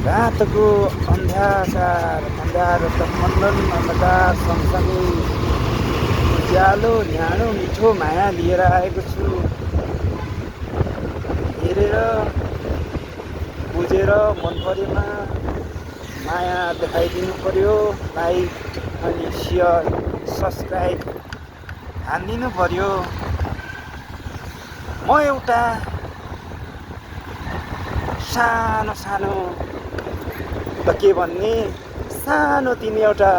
रातको अन्ध्यारो त मण्डन अन्धकार सँगसँगै उज्यालो न्यानो मिठो माया लिएर आएको छु। हेरेर बुझेर मन परेमा माया देखाइदिनु पर्यो। लाइक अनि सेयर सब्सक्राइब हानिदिनु पर्यो। म एउटा सानो त के भन्ने सानो तिमी एउटा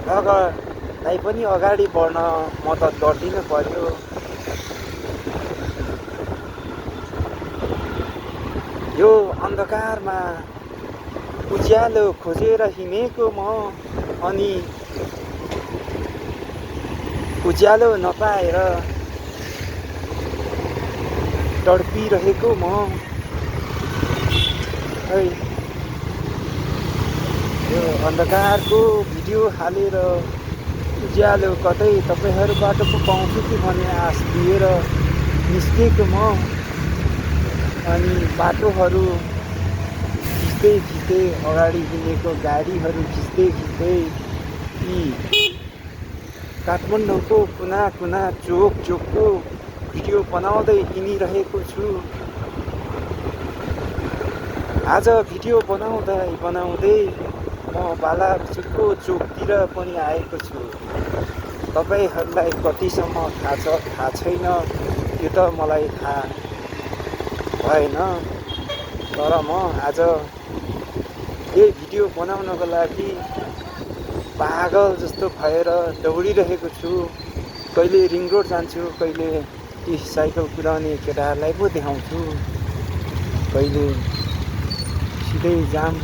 नगरलाई पनि अगाडि बढ्न मद्दत गरिदिनु पर्यो। यो अन्धकारमा उज्यालो खोजेर हिँडेको म, अनि उज्यालो नपाएर तडपिरहेको म। है यो अन्धकारको भिडियो हालेर उज्यालो कतै तपाईँहरूबाट पो पाउँछु कि भन्ने आश लिएर निस्केको म। अनि बाटोहरू खिच्दै अगाडि हिँडेको गाडीहरू खिच्दै यी काठमाडौँको कुना चोकको भिडियो बनाउँदै हिँडिरहेको छु। आज भिडियो बनाउँदै म बालाचुकको चोकतिर पनि आएको छु। तपाईँहरूलाई कतिसम्म थाहा छ थाहा छैन, यो त मलाई थाहा भएन। तर म आज यही भिडियो बनाउनको लागि पागल जस्तो भएर दौडिरहेको छु। कहिले रिङ रोड जान्छु, कहिले ती साइकल कुदाउने केटाहरूलाई पो देखाउँछु, कहिले सिधै जाम।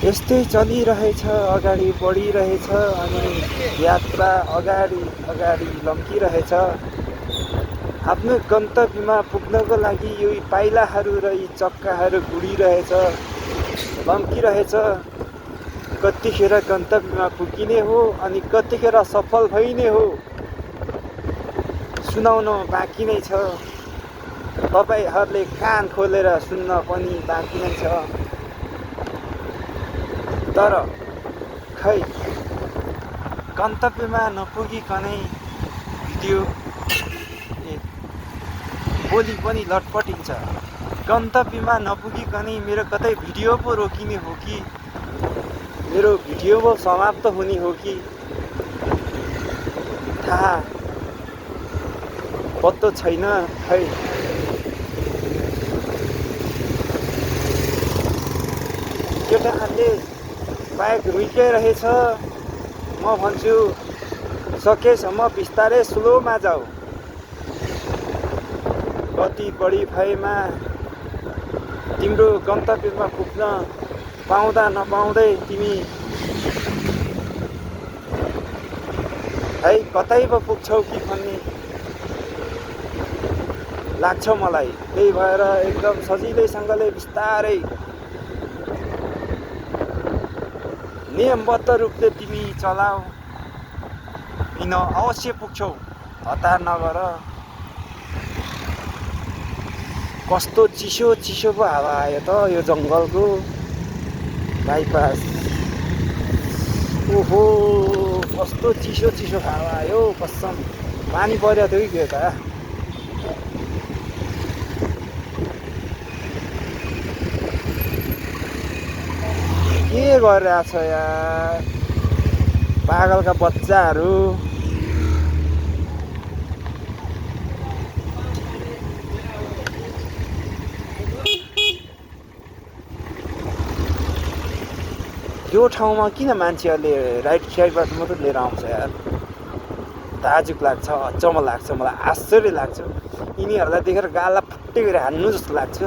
यस्तै चलिरहेछ, अगाडि बढिरहेछ अनि यात्रा अगाडि लम्किरहेछ। आफ्नो गन्तव्यमा पुग्नको लागि यो पाइलाहरू र यी चक्काहरू घुडिरहेछ, लम्किरहेछ। कतिखेर गन्तव्यमा पुगिने हो अनि कतिखेर सफल भइने हो सुनाउन बाँकी नै छ। तपाईँहरूले कान खोलेर सुन्न पनि बाँकी नै छ। तर खै गन्तव्यमा नपुगिकनै भिडियो बोली पनि लटपटिन्छ। गन्तव्यमा नपुगिकनै मेरो कतै भिडियो पो रोकिने हो कि मेरो भिडियो पो समाप्त हुने हो कि थाहा पत्तो छैन। खै केटाहरूले बाइक रुइकै म भन्छु सकेसम्म बिस्तारै स्लोमा जाऊ। गति बढी भएमा तिम्रो गन्तव्यमा पुग्न पाउँदा नपाउँदै तिमी है कतै पो पुग्छौ कि भन्ने लाग्छ मलाई। त्यही भएर एकदम सजिलैसँगले बिस्तारै नियमबद्ध रूपले तिमी चलाऊ, किन अवश्य पुग्छौ, हतार नगर। कस्तो चिसो पो हावा आयो त यो जङ्गलको बाइपास। ओहो कस्तो चिसो हावा आयो कसम। पानी पर्यो थियो कि त के गरिरहेछ यार पागलका बच्चाहरू। यो ठाउँमा किन मान्छेहरूले राइट साइडबाट मात्रै लिएर आउँछ यार। ताजुब लाग्छ, अचम्म लाग्छ, मलाई आश्चर्य लाग्छ। यिनीहरूलाई देखेर गाला फुट्टै गरी हान्नु जस्तो लाग्छ।